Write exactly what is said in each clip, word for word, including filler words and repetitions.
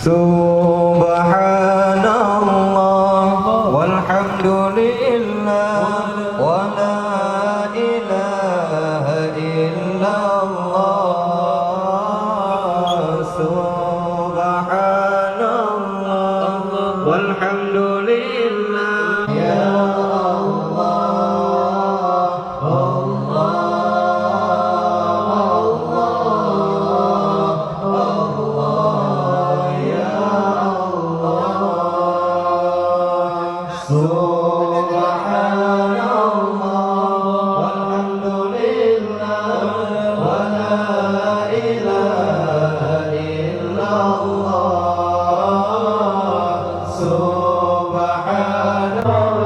Subhanallah, walhamdulillah, wa la ilaha illallah. Subhanallah, walhamdulillah. Ya Allah, Allah, Allah, Allah, ya Allah. Subhanallah, walhamdulillah, wa la ilaha illallah. Subhanallah.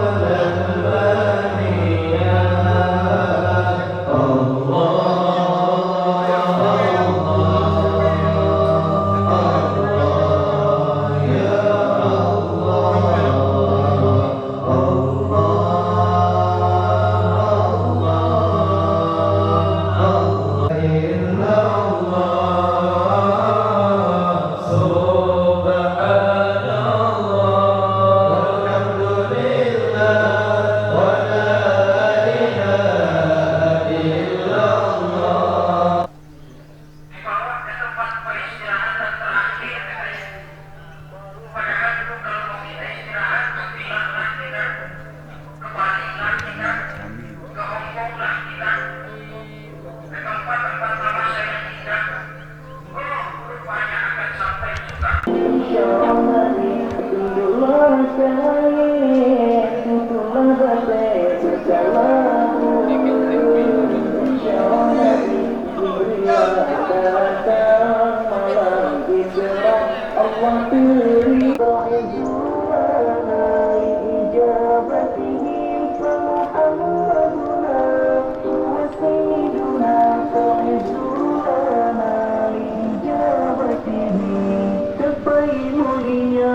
Keupai mulia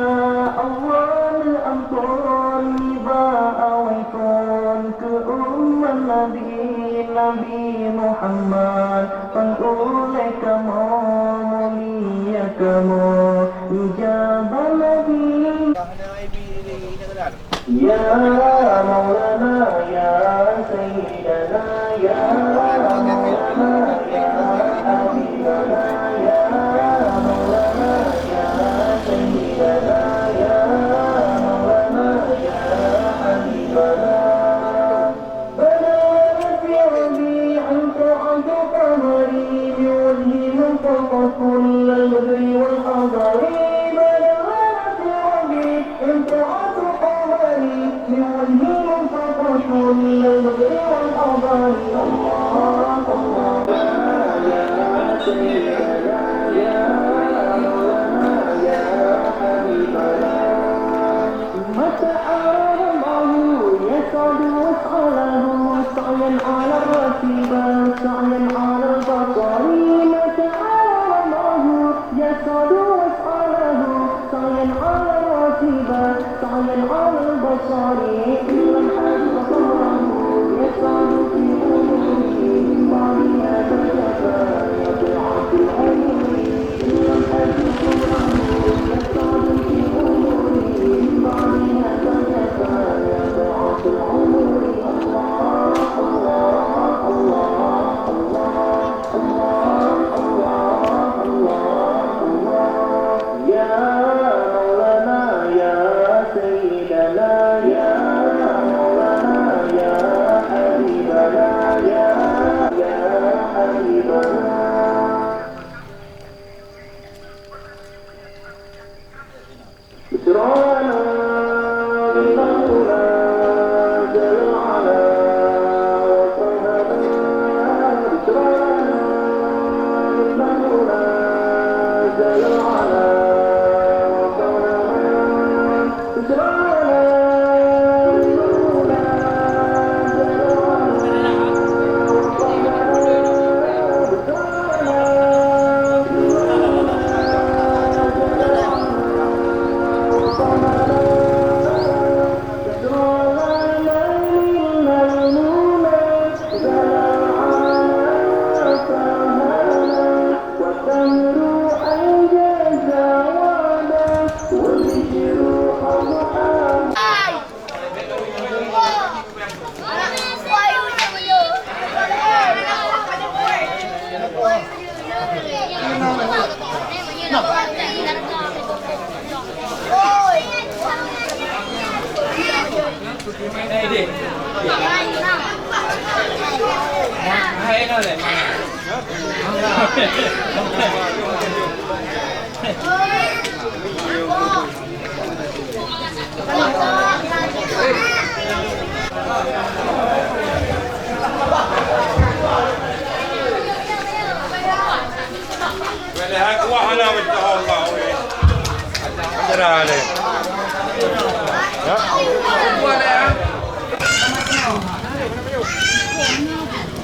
Allah neuamphon nibak awai kon keu umat Nabi, Nabi Muhammad. Pan ulée kamoe mulia kamoe ijabah Nabi. Ya Maulana, ya Sayyidana, ya Maulana, ya Habibana, ya Maulana, ya Sayyidana, ya Maulana, ya Habibana. بدا ربي عن طاعة قمري بوجه من فوق كل البدر والحضر. بدا ربي عن طاعة قمري بوجه من فوق كل البدر والحضر. الله أكبر. يا سيدنا يا مولانا يا حبيبنا. ما تعالى الله يسعد وسعى له سعيا على الرتيبة سعيا على البطر. ما تعالى الله يسعد وسعى له سعيا على الرتيبة سعيا على البطر. إلا الحج بصره يسعد في أموره من بعد هذا الجفا يا طاعة العمر.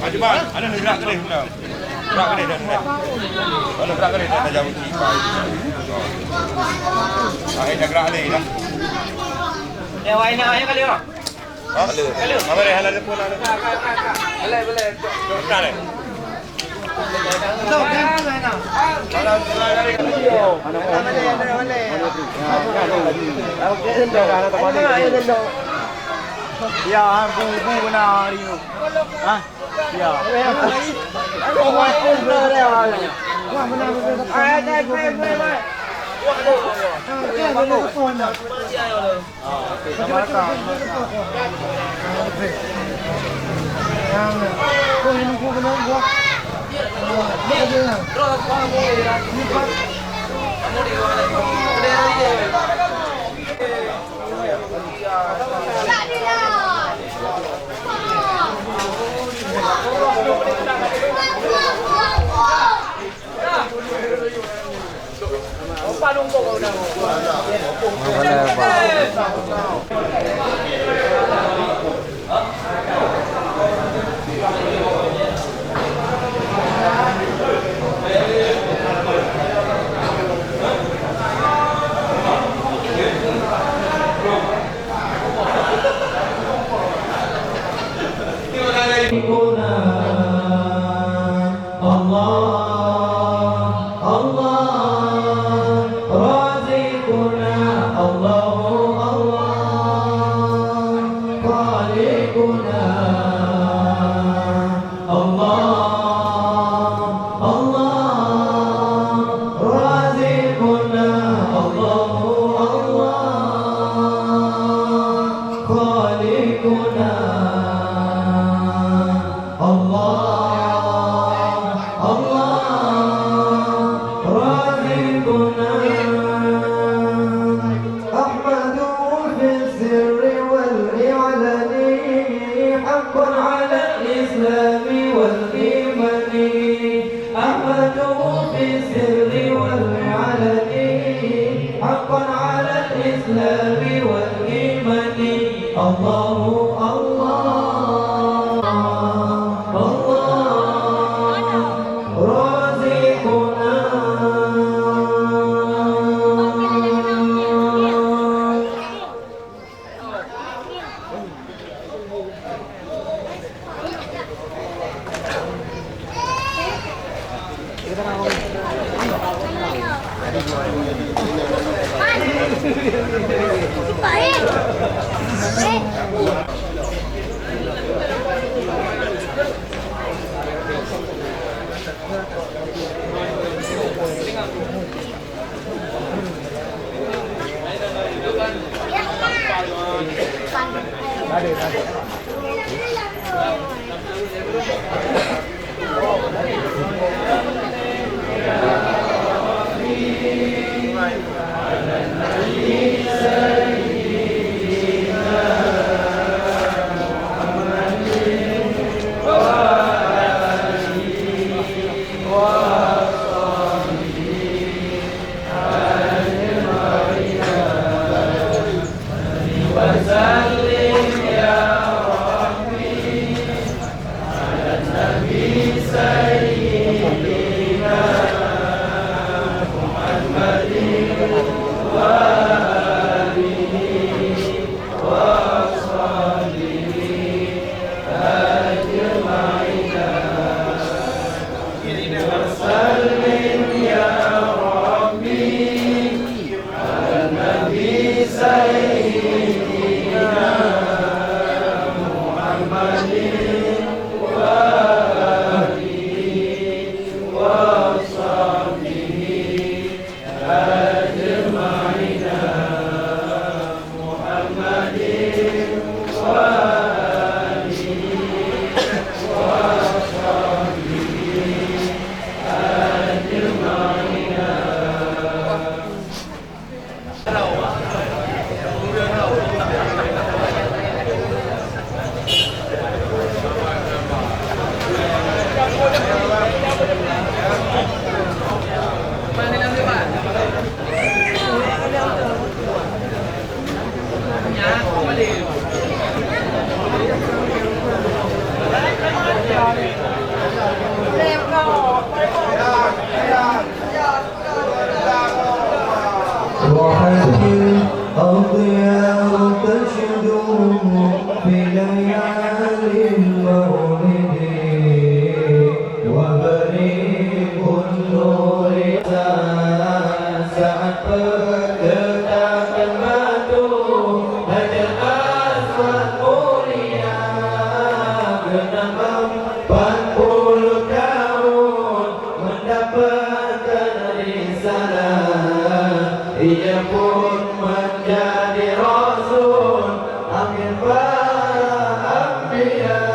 Ajuman, ada negara kedai. Gerak ke dia, dah, dah. Kalau gerak ke dia, dah, dah jauh sikit. Ah, eh, dah gerak lagi dah. Ya, wai nak, ya, kali, ya. Ah, le. Kali. Apa dia, halal pun ada. Boleh, boleh. Gerak lagi. Ya, bu, bu benar hari tu. Ha? Ya. Allah, Allah, Raziquna, Allahu Allah, Khaliquna, Allah, Allah, Raziquna, Allahu Allah, Khaliquna. Allah, Allah, Raziquna. Ahmaduhu fis sirri wal i'lani, haqqan 'alal islami wal imani. Ahmaduhu fis sirri wal 'alani, haqqan 'alal islami wal imani. Allahu Allah, Allah, Raziquna. في ليالي المولد وبريق النور saat pergetakan batu Hajar Aswad mulia, genap empat puluh tahun mendapatkan risalah, ia pun menjadi rasul akhir para anbiya.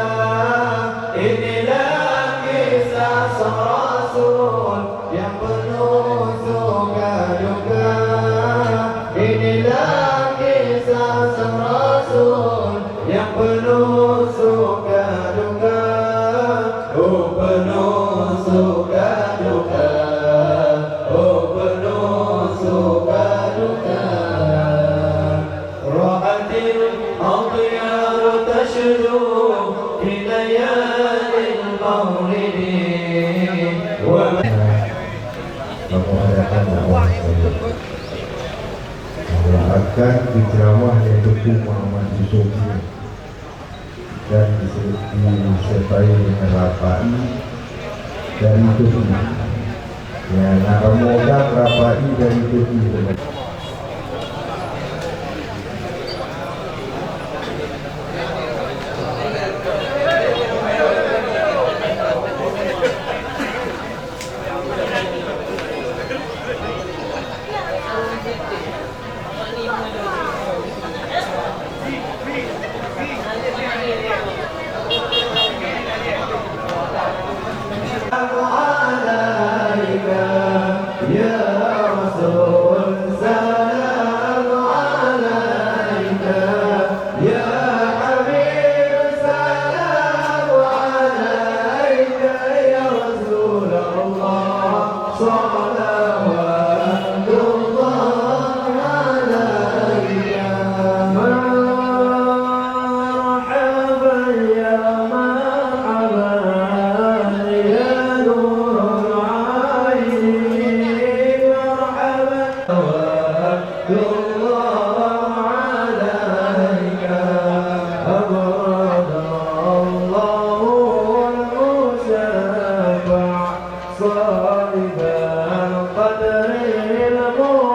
Inilah kisah sang rasul yang penuh suka duka. Inilah kisah sang rasul yang penuh suka duka, oh penuh suka duka, oh penuh suka duka. رأت الأطيار تشدو في ليالي المولد. Kamu adakan dakwah saya. Mendoakan penceramah yang Teungku Muhammad Yusuf ini dan dise-, disertai dengan rapai dari Turki. Ya, nak kamu undang rapai dari Turki. سلام عليك يا رسول، سلام عليك يا حبيب، سلام عليك يا رسول الله، صلوات الله عليك. مرحبا يا مرحبا يا نور العين، مرحبا الله عليك، أبرز الله المشفع، صاحب القدر المرفع.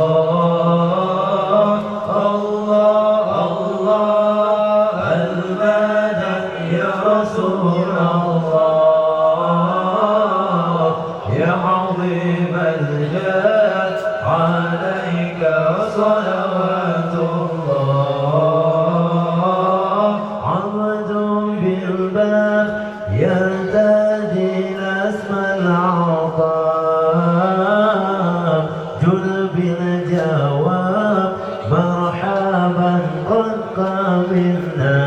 الله، الله، الله، المدد يا رسول الله، يا عظيم الجاه عليك صلوات الله. عبد بالباب يا تاج الأسمى العطاء، جل بالجواب مرحبا قد قبلنا.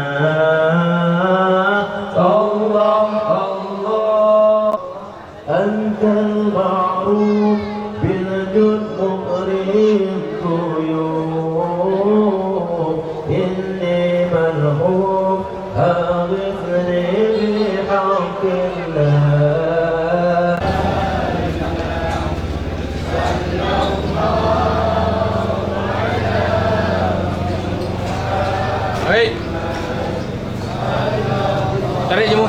الله، الله. أنت المعروف بالجود مقري الضيوف. إني ملهوف أغثني بحق الله. Hai. Tarik jemu.